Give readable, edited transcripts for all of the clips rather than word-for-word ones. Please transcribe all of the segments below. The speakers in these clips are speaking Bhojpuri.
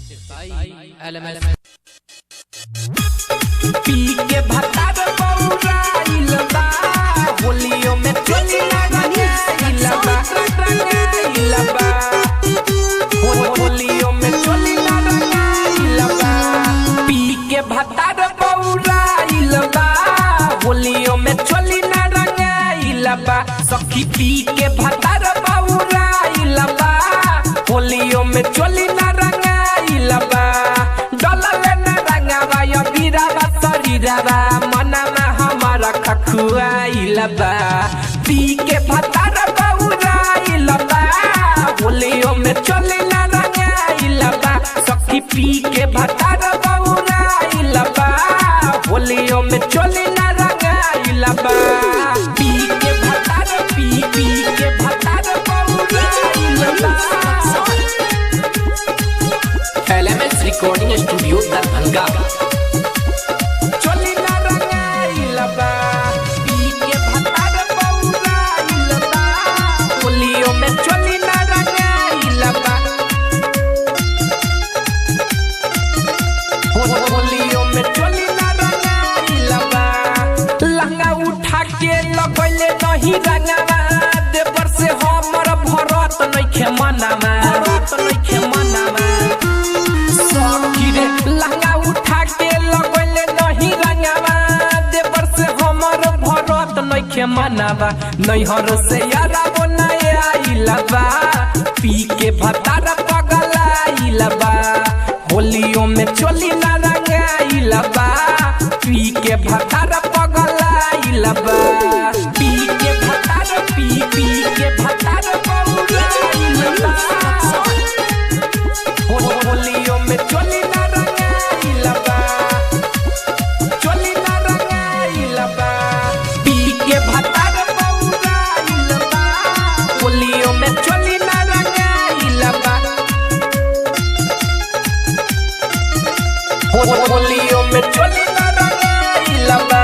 Presented by LMS. पी के भतार बौराइल बा, होलियो में चोली ना रंगाइल बा, रंगाइल बा। होलियो में चोली ना रंगाइल बा। पी के भतार बौराइल बा, होलियो में चोली ना रंगाइल बा। सखी पी के भतार बौराइल बा, होलियो में चोली ना रंगाइल बा। डलले ना रंगावा या बीरावा शरीरावा, मनमा हमारा खखुआइल बा। पी के भतार बौराइल बा, होलियो में चोली ना रंगाइल बा। सखी पी के भतार बौराइल बा, होलियो में चोली ना रंगाइल बा। पी के भतार पी पी के भतार बौराइल बा। LMS Recording Studio Darbhanga. चोली ना रंगाइल बा, पी के भतार बौराइल बा, होलियो में चोली ना रंगाइल बा। होलियो में चोली ना रंगाइल बा। लहंगा उठा के लगैले नहीं रंगावा, देवर से हमर भरत नइखे मनावा, भरत नइखे मनावा। सखी रे लहंगा उठा के लगैले नहीं रंगावा, देवर से हमर भरत नइखे मनावा। नैहर से यारा बनाए आइल बा, पी के भतार पगलाइल बा। होलियो में चोली ना रंगाइल बा, पी के भतार पगलाइल बा। पी के भतार पी पी के भतार बौराइल बा। होलियो में चोली ना रंगाइल बा, चोली ना रंगाइल बा। पी के भतार बौराइल बा, होलियो में चोली ना रंगाइल बा। होलियो में चोली ना रंगाइल बा।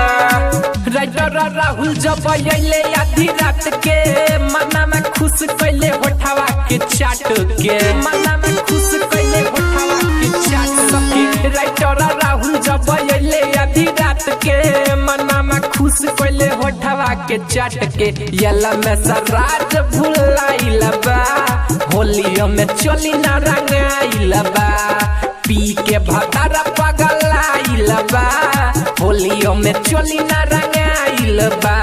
राइटर राहुल जब अइले आधी रात के, मना में खुश कैले होठवा के चाट के, मना में खुश कैले होठवा के चाट के। राइटर राहुल जब अइले आधी रात के, मना में खुश कैले होठवा के चाट के। यला में सराज भुलाइल बा, होलियो में चोली ना रंगाइल बा। पी के भतार पगलाइल बा, होलियो में चोली ना रंगाइल बा।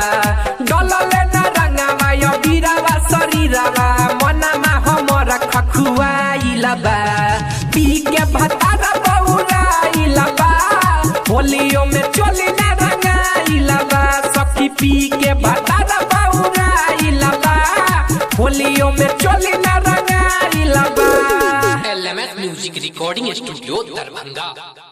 डलले ना रंगावा या बीरावा शरीरावा, मनमा हमर खखुआइल बा। पी के भतार बौराइल बा, होलियो में चोली ना रंगाइल बा। सखी पी के भतार बौराइल बा, होलियो में चोली ना रंगाइल बा। LMS Music Recording Studio Darbhanga.